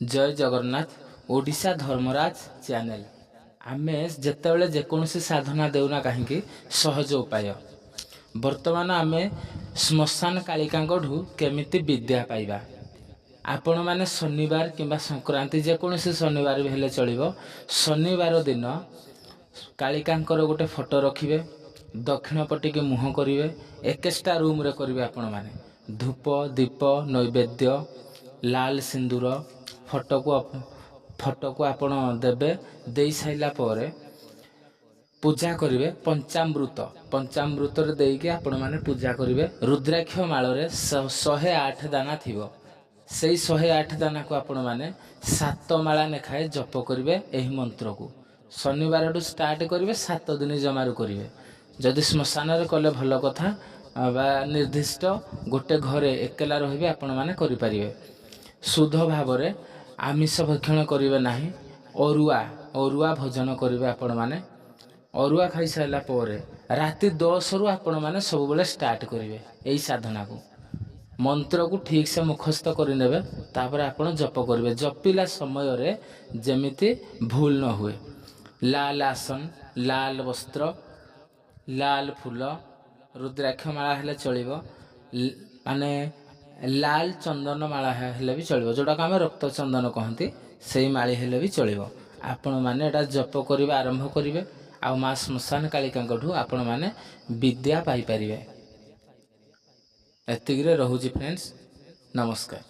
ଜୟ Jagannath. Odisha Dharmaraj channel. ଆମେ ଯେତେବେଳେ ଯେକୌଣସି ସାଧନା ଦେଉନା କାହିଁକି, ସହଜ ଉପାୟ। ବର୍ତ୍ତମାନ ଆମେ ଶ୍ମଶାନ କାଳିକାଙ୍କଠୁ କେମିତି ବିଦ୍ୟା ପାଇବା। ଆପଣମାନେ ଶନିବାର କିମ୍ବା ସଂକ୍ରାନ୍ତି, ଯେକୌଣସି ଶନିବାର ବି ହେଲେ ଚଳିବ, ଶନିବାର ଦିନ କାଳିକାଙ୍କର ଗୋଟେ ଫଟୋ ରଖିବେ, ଦକ୍ଷିଣ ପଟିକି ମୁହଁ କରିବେ, ଏକେଷ୍ଟା ରୁମ୍ରେ କରିବେ। ଆପଣମାନେ ଧୂପ, ଦୀପ, ନୈବେଦ୍ୟ, ଲାଲ ସିନ୍ଦୁର ଫଟୋକୁ ଆପଣ ଦେବେ। ଦେଇ ସାରିଲା ପରେ ପୂଜା କରିବେ। ପଞ୍ଚାମୃତରେ ଦେଇକି ଆପଣମାନେ ପୂଜା କରିବେ। ରୁଦ୍ରାକ୍ଷ ମାଳରେ 108 ଦାନା ଥିବ। ସେଇ 108 ଦାନାକୁ ଆପଣମାନେ ସାତ ମାଳା ଲେଖାଏଁ ଜପ କରିବେ ଏହି ମନ୍ତ୍ରକୁ। ଶନିବାରଠୁ ଷ୍ଟାର୍ଟ କରିବେ, 7 ଦିନ ଜମାରୁ କରିବେ। ଯଦି ଶ୍ମଶାନରେ କଲେ ଭଲ କଥା, ବା ନିର୍ଦ୍ଦିଷ୍ଟ ଗୋଟେ ଘରେ ଏକଲା ରହିବେ, ଆପଣମାନେ କରିପାରିବେ। ଶୁଦ୍ଧ ଭାବରେ ଆମିଷ ଭକ୍ଷଣ କରିବେ ନାହିଁ, ଅରୁଆ ଭୋଜନ କରିବେ। ଆପଣମାନେ ଅରୁଆ ଖାଇସାରିଲା ପରେ ରାତି 10ରୁ ଆପଣମାନେ ସବୁବେଳେ ଷ୍ଟାର୍ଟ କରିବେ ଏଇ ସାଧନାକୁ। ମନ୍ତ୍ରକୁ ଠିକ୍ ସେ ମୁଖସ୍ଥ କରିନେବେ, ତାପରେ ଆପଣ ଜପ କରିବେ। ଜପିଲା ସମୟରେ ଯେମିତି ଭୁଲ ନ ହୁଏ। ଲାଲ ଆସନ, ଲାଲ ବସ୍ତ୍ର, ଲାଲ ଫୁଲ, ରୁଦ୍ରାକ୍ଷ ମାଳା ହେଲେ ଚଳିବ, ମାନେ ଲାଲ ଚନ୍ଦନ ମାଳା ହେଲେ ବି ଚଳିବ, ଯେଉଁଟାକୁ ଆମେ ରକ୍ତ ଚନ୍ଦନ କହନ୍ତି, ସେଇ ମାଳି ହେଲେ ବି ଚଳିବ। ଆପଣମାନେ ଏଇଟା ଜପ କରିବା ଆରମ୍ଭ କରିବେ ଆଉ ମା ଶ୍ମଶାନ କାଳିକାଙ୍କଠୁ ଆପଣମାନେ ବିଦ୍ୟା ପାଇପାରିବେ। ଏତିକିରେ ରହୁଛି ଫ୍ରେଣ୍ଡସ୍, ନମସ୍କାର।